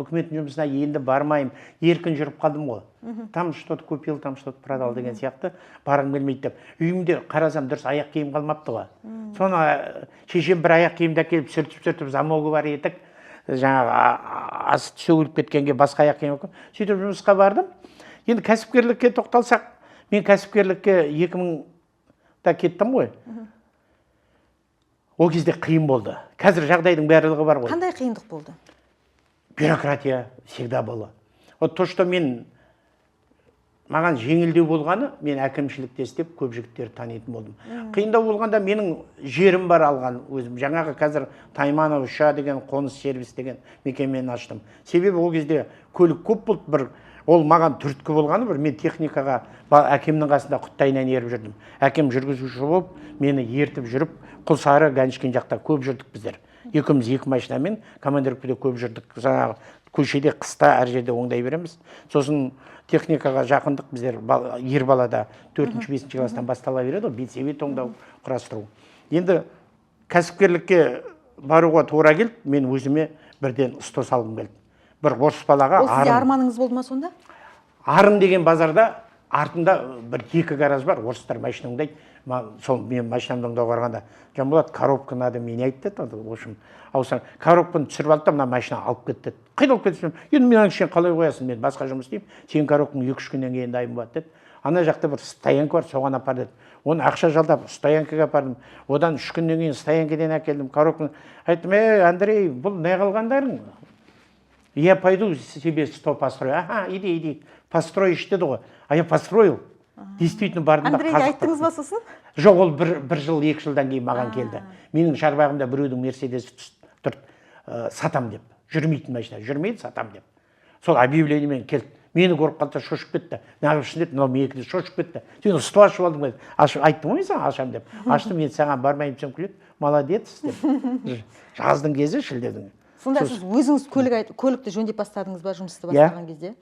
үкіметтің жұмысына, енді бармаймын, еркін жүріп қалдым ғой, там что то купил, там что то продал деген сияқты, барғым келмейді деп. Үйімде қарасам, дұрыс аяқ киім қалмапты ғой. Соны шешем бір аяқ киімді әкеліп, сүртіп сүртіп, замогы бар етік, жаңағы асты сөгіліп кеткенге басқа аяқ киім әкеліп, сөйтіп жұмысқа бардым. Енді кәсіпкерлікке тоқталсақ, мен кәсіпкерлікке 2000-да кеттім ғой. Ол кезде қиын болды, қазір жағдайдың барлығы бар ғой. Қандай қиындық болды? Бюрократия всегда было. Вот то, что мен маған жеңілдеу болғаны, мен әкімшілікте істеп, көп жігіттерді танитын болдым. Қиындау болғанда, менің жерім бар алған өзім, жаңағы қазір Тайманов Ша деген қоныс сервис деген мекемені аштым. Себебі ол кезде көлік көп болды. Бір ол маған түрткі болғаны, бір мен техникаға әкемнің қасында құттайынан еріп жүрдім. Әкем жүргізуші болып, мені ертіп жүріп, Құлсары, Ганішкен жақта көп жүрдік біздер екеуміз, екі машинамен командировкада көп жүрдік. Жаңағы көшеде қыста әр жерде оңдай береміз. Сосын техникаға жақындық біздер ер балада төртінші, бесінші класстан бастала береді ғой, бензобет оңдау, құрастыру. Енді кәсіпкерлікке баруға тура келді. Мен өзіме бірден СТО салғым келді, бір орыс балаға. Ол сізде Арын, арманыңыз болды ма сонда? Арын деген базарда артында бір екі гараж бар, орыстар машина оңдайды. Сол мен машинамды оңдауға барғанда, «Жанболат, коробка надо менять», – деді. В общем, ауысқан коробканы түсіріп алды да, «Мына машина алып кет», – деді. «Қайда алып кетесің? Енді мен сен қалай қоясың? Мен басқа жұмыс істеймін, сенің коробкаң 2-3 күннен кейін дайын болады», – деді. «Ана жақта бір стоянка бар, соған апар», – деді. Оны ақша жалдап, стоянкаға апардым. Одан 3 күннен кейін стоянкадан әкелдім коробканы. Айттым: «Ей, Андрей, бұл не қылғандарың? Я пойду себе СТО построю». «Ага, иди, иди, построишь», – деді ғой. А я построил действительно, бардым да Андрейге қазық айттыңыз ба таптым. сосын? Жоқ, ол бір жыл, 2 жылдан кейін маған келді. Менің шарбағымда біреудің Мерседесі тұр, сатам деп, жүрмейтін машина, жүрмейді, сатам деп. Сол объявлениемен келді. Мені көріп қалды да, шошып кетті. «Неғып?» деді. «Мынау менікі», – деп шошып кетті. «Сен СТО ашып алдың ба?» – деді. «Ашып айттым ғой мен саған, ашамын деп аштым. Енді саған бармаймын десем, күледі, молодец деп». Жаздың кезі, шілденің. Сонда сіз өзіңіз көлікті жөндеп бастадыңыз ба жұмысты Иә. бастаған кезде?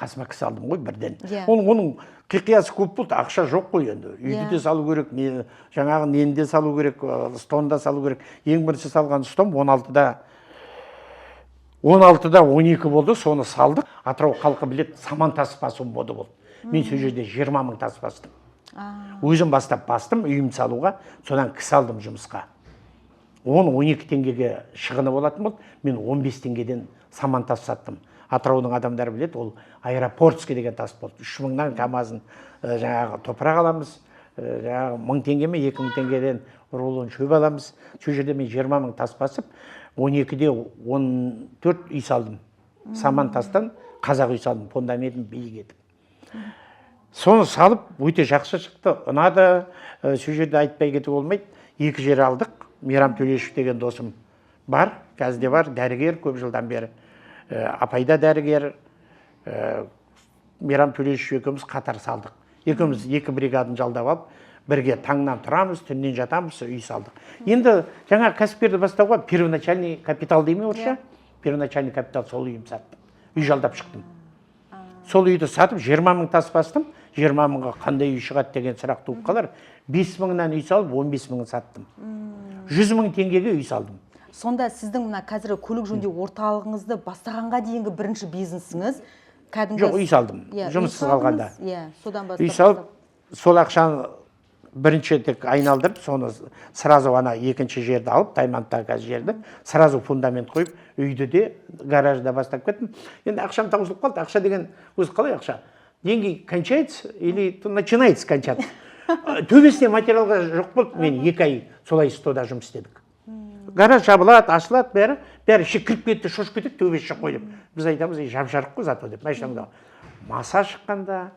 Қасыма кісі алдым ғой бірден. Оның қиқиясы көп болды, ақша жоқ қой енді. Үйді Иә. де салу керек, не жаңағы нені де салу керек, СТО-ны да салу керек. Ең бірінші салған СТО-м 16-да 12 болды, соны салдық. Атырау халқы біледі, саман тас басу мода болды. Мен сол жерде 20 мың тас бастым. Өзім бастап бастым үйімді салуға, содан кісі алдым жұмысқа. 10-12 теңгеге шығыны болатын болды. Мен 15 теңгеден саман тас саттым. Атыраудың адамдары біледі, ол аэропортский деген тас болды. 3000-нан камазын жаңағы топырақ аламыз, жаңағы 1000 теңге ме, 2000 теңгеден рулон шөп аламыз. Сол жерде мен 20 мың тас басып, 12-де 14 үй салдым. Саман тастан қазақ үй салдым, фундаментін биік етіп. Соны салып, өте жақсы шықты, ұнады. Сол жерде айтпай кетуге болмайды, екі жер алдық. Мейрам Төлешов деген досым бар, қазір де бар, дәрігер көп жылдан бері. Апай да дәрігер. Мейрам Төлешов екеуміз қатар салдық. Екеуміз екі бригаданы жалдап алып, бірге таңнан тұрамыз, түннен жатамыз, үй салдық. Енді жаңа кәсіпкерді бастауға первоначальный капитал дей ме орысша? Первоначальный капитал, сол үйімді саттым, үй жалдап шықтым. Сол үйді сатып, 20 мың тас бастым. 20 мыңға қандай үй шығады деген сұрақ туып қалар. 5 мыңнан үй салып, 15 мыңын саттым. 100 мың теңгеге үй салдым. Сонда сіздің мына қазіргі көлік жөндеу орталығыңызды бастағанға дейінгі бірінші бизнесіңіз кәдімгі Жоқ, үй салдым. Иә, үй Жұмыссыз салдыңыз. қалғанда. Иә, содан бастап. Үй салып, сол ақшаны бірінші тек айналдырып, соны сразу ана екінші жерді алып, Таймановтағы қазір жерді, сразу фундамент қойып, үйді де, гаражды да бастап кеттім. Енді ақшам таусылып қалды. Ақша деген өзі қалай ақша? Деньги кончается или то начинается кончаться. Төбесіне материалға жоқ болды. Мен 2 ай солай СТО-да жұмыс істедік. Гараж жабылады, ашылады, бәрі бәрі іші кіріп кетті, шошып кетеді, төбесі жоқ қой деп. Біз айтамыз: «Ей, жап жарық қой зато», — деп. Машинаңда маса шыққанда,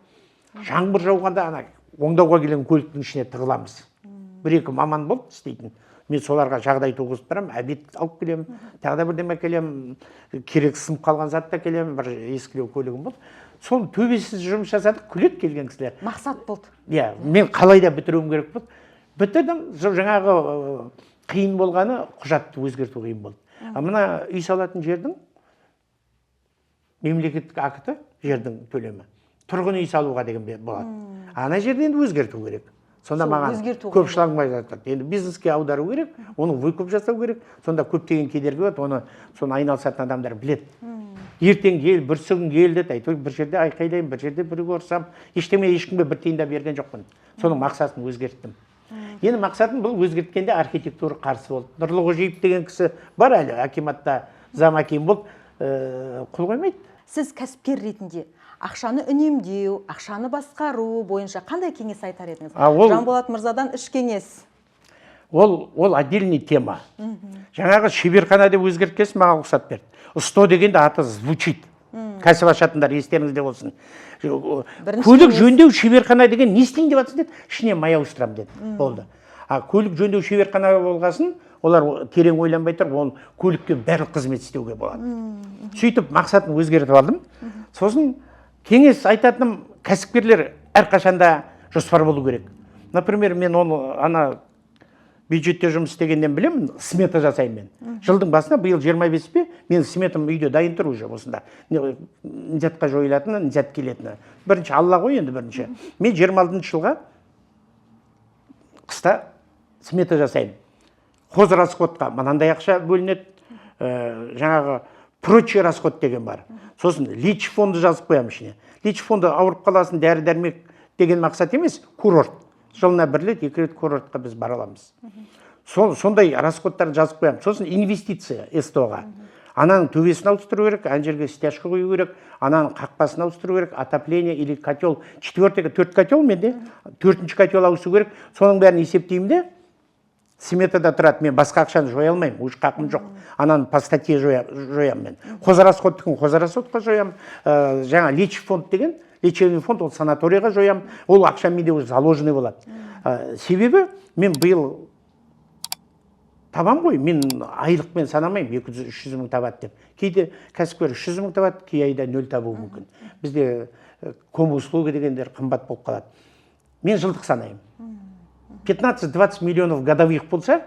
жаңбыр жауғанда ана оңдауға келген көліктің ішіне тығыламыз. Бір екі маман болды істейтін, мен соларға жағдай туғызып тұрамын. Обед алып келемін, тағы да бірдеме әкелемін, керек сынып қалған затты әкелемін. Бір ескілеу көлігім болды, соның төбесіз жұмыс жасадық. Күледі келген кісілер. Мақсат болды. Иә, мен қалай да бітіруім керек болды, бітірдім. Сол жаңағы қиын болғаны, құжатты өзгерту қиын болды. А мына үй салатын жердің мемлекеттік акті, жердің төлемі тұрғын үй салуға деген болады. Ана жерде енді өзгерту керек. Сонда Сол маған өзгерту көп қиын. Шланг жатады. Енді бизнеске аудару керек, оны выкуп жасау керек. Сонда көптеген кедергі болады. Оны, соны айналысатын адамдар біледі. Ертең кел, бүрсігүн кел деді. Әйтеуір бір жерде айқайлаймын, бір жерде біреуге ұрсам, ештеме, ешкімге бір тиын да берген жоқпын. Соның мақсатын өзгерттім. Енді мақсатым бұл өзгерткенде архитектура қарсы болды. Нұрлықожиев деген кісі бар, әлі акиматта зам аким болды, қол қоймайды. Сіз кәсіпкер ретінде ақшаны үнемдеу, ақшаны басқару бойынша қандай кеңес айтар едіңіз? А, ол- Жанболат мырзадан үш кеңес. Ол отдельный тема. Жаңағы шеберхана деп өзгерткесін маған рұқсат берді. СТО дегенде аты звучит. Кәсіп ашатындар, естеріңізде болсын. Бірінші Көлік кеңес. жөндеу шеберхана деген не істейін деп жатсың деді. Ішіне май ауыстырамын деді. Болды. А көлік жөндеу шеберхана болғасын, олар терең ойланбай тұрып, ол көлікке барлық қызмет істеуге болады. Сөйтіп мақсатын өзгертіп алдым. Сосын кеңес айтатыным: кәсіпкерлер әрқашанда жоспар болу керек. Например, мен оны ана бюджетте жұмыс істегеннен білемін, смета жасаймын мен. Жылдың басында, биыл 25 пе, менің сметам үйде дайын тұр уже осында. Нзятқа жойылатыны, нзят келетіні. Бірінші Алла ғой енді бірінші. Мен 26 жылға қыста смета жасаймын. Хозрасходқа мынандай ақша бөлінеді, жаңағы прочий расход деген бар. Сосын леч фонды жазып қоямын ішіне. Леч фонды ауырып қаласың, дәрі дәрмек деген мақсат емес, курорт. Жылына бір рет, екі рет курортқа біз бара аламыз. Сондай расходтарды жазып қоямын. Сосын инвестиция СТО-ға. Ананың төбесін ауыстыру керек, ана жерге стяжка құю керек, ананың қақпасын ауыстыру керек, отопление или котел, четвертый, төрт котел менде, төртінші котел ауысу керек. Соның бәрін есептеймін де, сметада тұрады. Мен басқа ақшаны жоя алмаймын, уже қақым жоқ. Ананы по статье жоямын мен. Хозрасходтікін хозрасходқа жоямын. Жаңа леч фонд деген, лечебный фонд, ол санаторийға жоямын. Ол ақша менде уже заложенный болады. Себебі мен биыл табам ғой, мен айлықпен санамаймын, 200-300 мың табады деп. Кейде кәсіпкер 300 мың табады, кей айда нөл табуы мүмкін. Бізде ком услуга дегендер қымбат болып қалады. Мен жылдық санаймын. 15-20 миллионов годовых болса,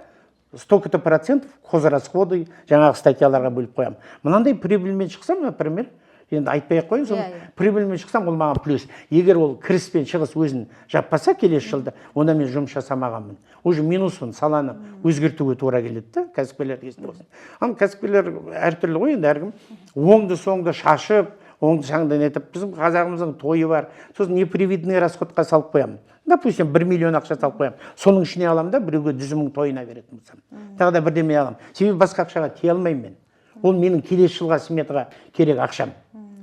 столько-то процентов хозрасходы, жаңағы статьяларға бөліп қоямын. Мынандай прибыльмен шықсам, например, енді айтпай ақ қояйын, соны, Иә, иә. прибыльмен шықсам, ол маған плюс. Егер ол кіріс пен шығыс өзін жаппаса келесі жылда, онда мен жұмыс жасамағанмын. Уже минуспын, саланы өзгертуге тура келеді да, кәсіпкерлер есінде болсын. Ал кәсіпкерлер әртүрлі ғой енді, әркім оңды соңды шашып, оңды саңды нетіп, біздің қазағымыздың тойы бар. Сосын непредвиденный расходқа салып қоямын. Допустим, 1 миллион ақша салып қоямын. Соның ішіне аламын да, біреуге 100 000 тойына беретін болсам. Тағы да бірдеме аламын. Себебі басқа ақшаға тие алмаймын мен. Ол менің келесі жылға сметаға керек ақшам.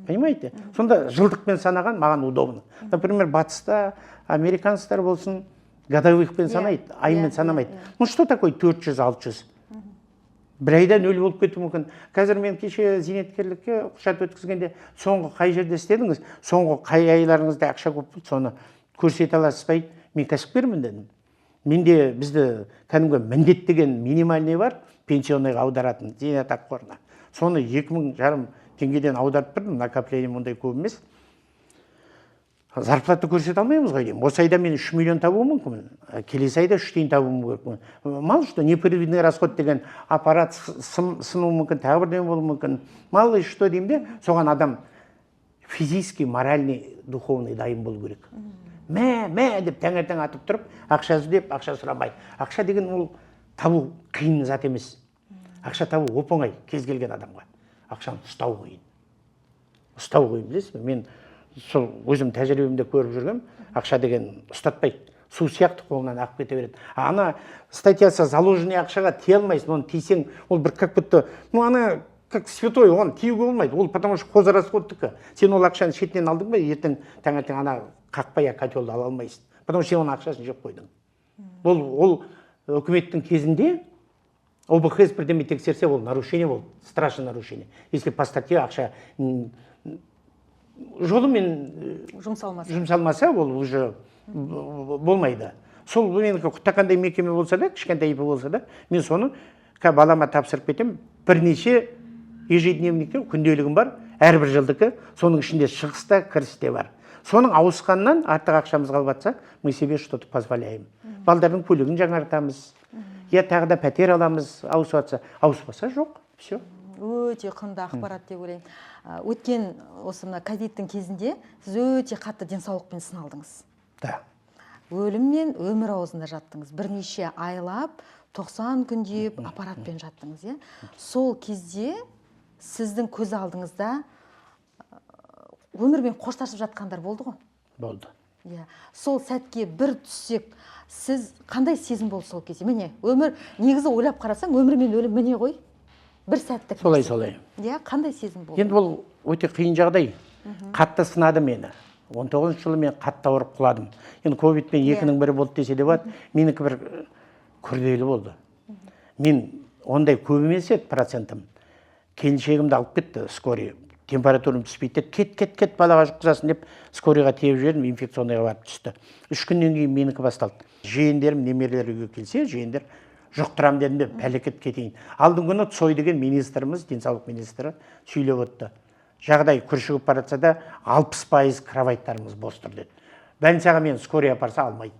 Понимаете? Сонда жылдықпен санаған маған удобно. Например, батыста американецтер болсын, годовыхпен санайды, аймен санамайды. Ну что такое 400, 600? Бір айда нөл болып кетуі мүмкін. Қазір мен кеше зейнеткерлікке құжат өткізгенде, соңғы қай жерде істедіңіз, соңғы қай айларыңызда ақша көп болды, соны көрсете аласыз ба дейді. Мен кәсіпкермін дедім. Менде бізді кәдімгі міндеттеген минимальный бар, пенсионныйға аударатын зейнетақы қорына. Соны 2,5 мың теңгеден аударып тұрдым, накоплением ондай көп емес. Зарплата көрсете алмаймыз ғой деймін. Осы айда мен 3 миллион табуым мүмкінмін, келесі айда 3 тиын табуым мүмкін. Мало что, непредвиденный расход деген аппарат сынуы мүмкін, тағы бірдеңе болуы мүмкін. Мало ли что деймін де, соған адам физический, моральный, духовный дайын болу керек. Мә, мә деп таңертең атып тұрып, ақша іздеп, ақша сұрамай. Ақша деген ол табу қиын зат емес. Ақша табу оп оңай кез келген адамға. Ақшаны ұстау қиын. Ұстау қиын, білесіз бе? Мен сол өзім тәжірибемде көріп жүргем, ақша деген ұстатпайды. Су сияқты қолынан ағып кете береді. Ана статьясы заложенный ақшаға тие алмайсың, оны тисең, ол бір как будто, ну ана как святой, оған тиюге болмайды. Ол потому что хозрасходтікі. Сен ол ақшаны шетінен алдың ба, ертең таңертең ана қақпай котелді ала алмайсың. Потому что сен оның ақшасын жеп қойдың. Ол үкіметтің кезінде ОБХС бірдеме тексерсе, ол нарушение болды, страшное нарушение. Если по статье ақша жолымен жұмсалмаса, жұмсалмаса, ол уже болмайды. Сол менікі құттақандай мекеме болса да, кішкентай ИП болса да, мен соны балама тапсырып кетемін. Бірнеше ежедневникте күнделігім бар, әрбір жылдікі, соның ішінде шығыс та, кіріс те бар. Соның ауысқаннан артық ақшамыз қалып жатса, мы себе что-то позволяем. Балдардың көлігін жаңартамыз, я тағы да пәтер аламыз, ауысып жатса, ауыспаса жоқ, все. Өте құнды ақпарат деп ойлаймын. Өткен осы мына ковидтің кезінде сіз өте қатты денсаулықпен сыналдыңыз. Да. Өлім мен өмір аузында жаттыңыз. Бірнеше айлап, 90 күндеп аппаратпен жаттыңыз, иә? Сол кезде сіздің көз алдыңызда өмірмен қоштасып жатқандар болды ғой? Болды. Иә. Сол сәтке бір түссек, сіз қандай сезім болды сол кезде? Міне, өмір, негізі ойлап қарасаң, өмір мен өлім міне ғой. Бір сәттік. Солай, нәрсе. Солай. Иә, қандай сезім болды? Енді бұл өте қиын жағдай. Қатты сынады мені. 19 жылы мен қатты ауырып құладым. Енді ковидпен екінің бірі болды десе де болады. Менікі бір күрделі болды. Мен ондай көп емес еді процентім. Келіншегімді алып кетті скорый. Температурам түспейді деді. Кет, кет, кет, балаға жұққызасың деп скорыйға теуіп жібердім, инфекционныйға барып түсті. 3 күннен кейін менікі басталды. Жиендерім, немерелер үйге келсе, жиендер жұқтырам дедім де, пәлекет кетейін. Алдыңғы күні Цой деген министріміз, денсаулық министрі сөйлеп өтті. Жағдай күршігіп бара жатса да, 60% кроваттарымыз бос тұр деді. Больницаға мен скорый апарса алмайды.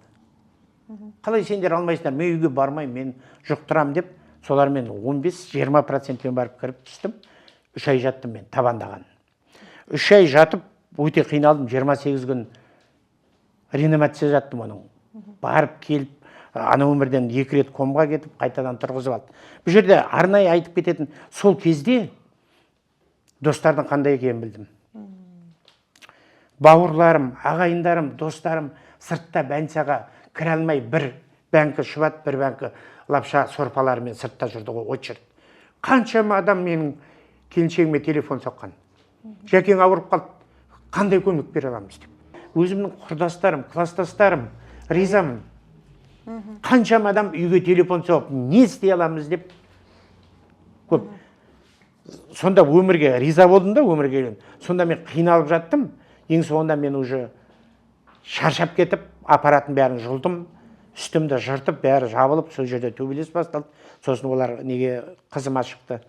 Қалай сендер алмайсыңдар, мен үйге бармаймын, мен жұқтырам деп, солармен 15-20 процентпен барып кіріп түстім. 3 ай жаттым мен, табандаған. 3 ай жатып, өте қиналдым, 28 күн реанимация жаттым оның. Барып келіп, ана өмірден 2 рет комға кетіп, қайтадан тұрғызып алды. Бұл жерде арнайы айтып кететін, сол кезде достардың қандай екенін білдім. Бауырларым, ағайындарым, достарым сыртта больницаға кіре алмай, бір бәңкі шұбат, бір бәңкі лапша сорпаларымен сыртта жүрді ғой, очередь. Қаншама адам менің келіншегіме телефон соққан. Жәкең ауырып қалды, қандай көмек бере аламыз деп. Өзімнің құрдастарым, класстастарым, ризамын. Қаншама адам үйге телефон соғып, не істей аламыз деп көп. Сонда өмірге риза болдым да, өмірге келгенде. Сонда мен қиналып жаттым. Ең соңында мен уже шаршап кетіп, аппараттың бәрін жұлдым, үстімді жыртып, бәрі жабылып, сол жерде төбелес басталды. Сосын олар неге қызыма шықты.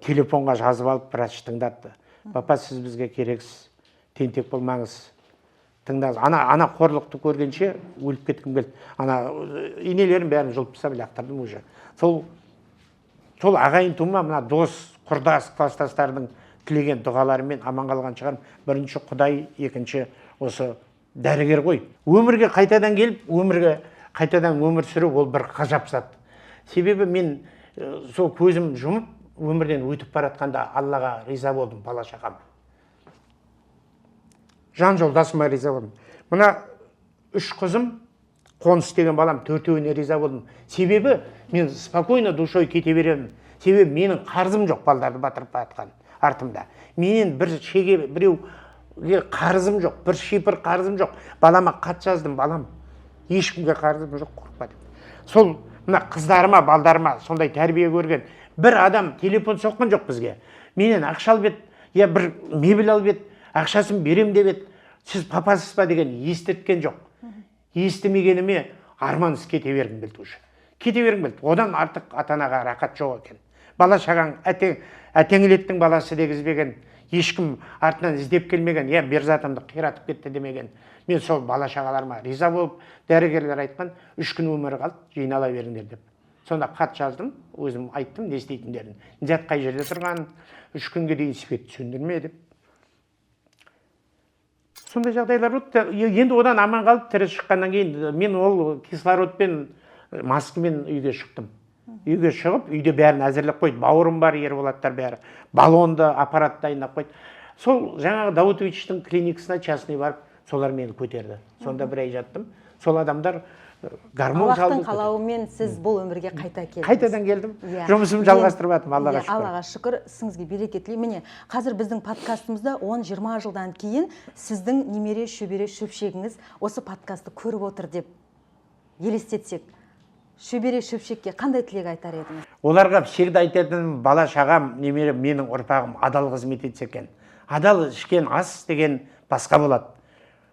Телефонға жазып алып, врач тыңдатты. Папа, сіз бізге керексіз, тентек болмаңыз. Тыңдаңыз. Ана қорлықты көргенше өліп кеткім келді. Ана инелерім бәрін жұлып тастап лақтырдым уже. Сол ағайын тума, мына дос, құрдас, класстастардың тілеген дұғаларымен аман қалған шығармын. Бірінші Құдай, екінші осы дәрігер ғой. Өмірге қайтадан келіп, өмірге қайтадан өмір сүру ол бір ғажап зат. Себебі мен сол көзім жұмып, өмірден өтіп бара жатқанда Аллаға риза болдым, бала шағам. Жан жолдасыма риза болдым. Мына 3 қызым, Қоныс деген балам, төртеуіне риза болдым. Себебі мен спокойно душой кете беремін. Себебі менің қарызым жоқ балдарды батырып бара жатқан артымда. Менен бір шеге біреуге қарызым жоқ, бір шипір қарызым жоқ. Балама хат жаздым, балам, ешкімге қарызым жоқ, қорықпа деп. Сол мына қыздарыма, балдарыма сондай тәрбие көрген бір адам телефон соққан жоқ бізге. Менен ақша алып еді, я бір мебель алып еді, ақшасын берем деп еді. Сіз папасыз ба деген естірткен жоқ. Естімегеніме армансыз кете бергім келді уже. Кете бергім келді. Одан артық ата-анаға рақат жоқ екен. Бала шағаң әтеңілеттің баласы дегізбеген, ешкім артынан іздеп келмеген, я берзатымды қиратып кетті демеген. Мен сол бала шағаларыма риза болып, дәрігерлер айтқан, 3 күн өмірі қалды, жинала беріңдер деп. Сонда хат жаздым, өзім айттым не істейтіндерін. Зат қай жерде тұрғанын, 3 күнге дейін свет сөндірме деп. Сондай жағдайлар болды. Енді одан аман қалып, тірі шыққаннан кейін мен ол кислородпен, маскамен үйге шықтым. Үйге шығып, үйде бәрін әзірлеп қойды. Бауырым бар, Ерболаттар бәрі. Баллонды, аппарат дайындап қойды. Сол жаңағы Даутовичтің клиникасына частный барып, солар мені көтерді. Сонда бір ай жаттым. Сол адамдар гормон Аллахтың салды. қалауымен сіз бұл өмірге қайта келдіңіз. Қайтадан келдім. Иә. Жұмысымды жалғастырып жатырмын, Аллаға шүкір. Аллаға шүкір, ісіңізге береке тілеймін. Міне, қазір біздің подкастымызда 10-20 жылдан кейін сіздің немере, шөбере, шөпшегіңіз осы подкастты көріп отыр деп елестетсек, шөбере, шөпшекке қандай тілек айтар едіңіз? Оларға всегда айтатыным: бала шағам, немере, менің ұрпағым адал қызмет етсе екен. Адал ішкен ас деген басқа болады.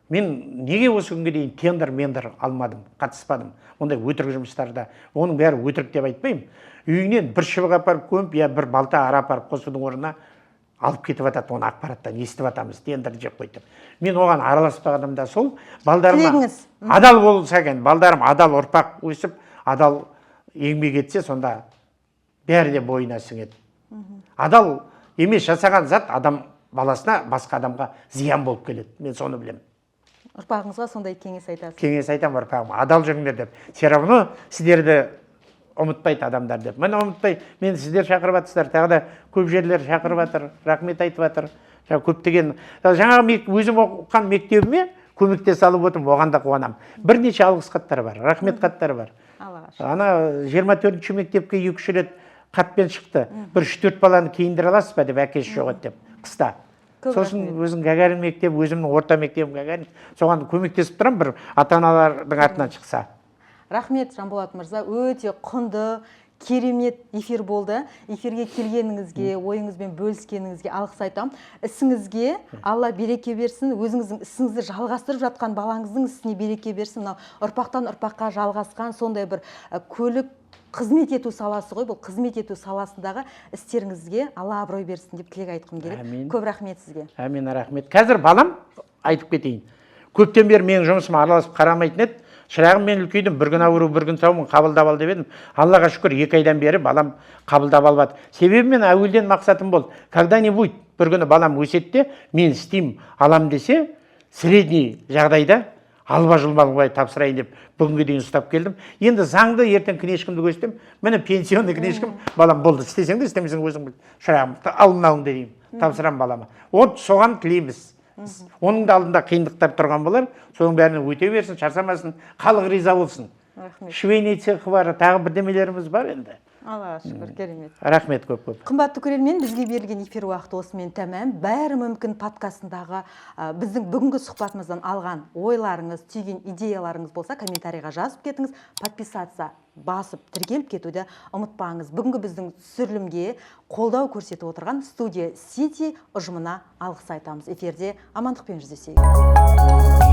Мен неге осы күнге дейін тендер мендер алмадым, қатыспадым ондай өтірік жұмыстарда? Оның бәрі өтірік деп айтпаймын. Үйіңнен бір шыбық апарып көміп, я бір балта ара апарып қосудың орнына алып кетіп жатады. Оны ақпараттан естіп жатамыз, тендер жеп қойды деп. Мен оған араласпағаным да сол. Балдарыма Тілегіңіз. адал болса екен, балдарым адал ұрпақ өсіп, адал еңбек етсе, сонда бәрі де бойына сіңеді. Адал емес жасаған зат адам баласына, басқа адамға зиян болып келеді. Мен соны білемін. Ұрпағыңызға сондай кеңес айтасыз. Кеңес айтамын ұрпағыма, адал жүріңдер деп. Все равно сіздерді ұмытпайды адамдар деп. Міне, ұмытпай, мені сіздер шақырып жатырсыздар, тағы да көп жерлер шақырып жатыр, рахмет айтып жатыр. Жаңа көптеген жаңағы өзім оқыған мектебіме көмектесе алып отырмын, оған да қуанамын. Бірнеше алғыс хаттар бар, рахмет хаттары бар. Аллаға шүкір. Ана 24-ші мектепке 2-3 рет хатпен шықты. Бір 3-4 баланы киіндіре аласыз ба деп, әкесі жоқ еді деп, қыста. Көп Сосын рахмет. өзім Гагарин мектеп, өзімнің орта мектебім Гагарин, соған көмектесіп тұрамын бір ата аналардың атынан шықса. Рахмет, Жанболат мырза, өте құнды, керемет эфир болды. Эфирге келгеніңізге, ойыңызбен бөліскеніңізге алғыс айтамын. Ісіңізге Алла береке берсін, өзіңіздің ісіңізді жалғастырып жатқан балаңыздың ісіне береке берсін. Мынау ұрпақтан ұрпаққа жалғасқан сондай бір көлік қызмет ету саласы ғой, бұл қызмет ету саласындағы істеріңізге Алла абырой берсін деп тілек айтқым келеді. Әмин. Көп рахмет сізге. Әмин, рахмет. Қазір балам, айтып кетейін, көптен бері менің жұмысыма араласып қарамайтын еді. Шырағым, мен үлкейдім, бір күн ауру, бір күн саумын, қабылдап ал деп едім. Аллаға шүкір, 2 айдан бері балам қабылдап алып жатыр. Себебі мен әуелден мақсатым болды: когда нибудь бір күні балам өседі де, мен істеймін, алам десе, средний жағдайда алба жұлба тапсырайын деп бүгінге дейін ұстап келдім. Енді заңды ертең книжкамды көрсетемін. Міне, пенсионный книжкам, балам, болды, істесең де, істемесең өзің біл, шырағым, ал мынауыңды деймін, тапсырамын балама. Вот соған тілейміз. Оның да алдында қиындықтар тұрған болар, соның бәрін өте берсін, шаршамасын, халық риза болсын. Рахмет. Швейный цехы бар, тағы бірдемелеріміз бар енді. Аллаға шүкір, керемет. Рахмет көп көп. Қымбатты көрермен, бізге берілген эфир уақыты осымен тәмам. Бәрі мүмкін подкастындағы біздің бүгінгі сұхбатымыздан алған ойларыңыз, түйген идеяларыңыз болса, комментарийға жазып кетіңіз, подписаться басып, тіркеліп кетуді ұмытпаңыз. Бүгінгі біздің түсірілімге қолдау көрсетіп отырған Студия Сити ұжымына алғыс айтамыз. Эфирде амандықпен жүздесейік.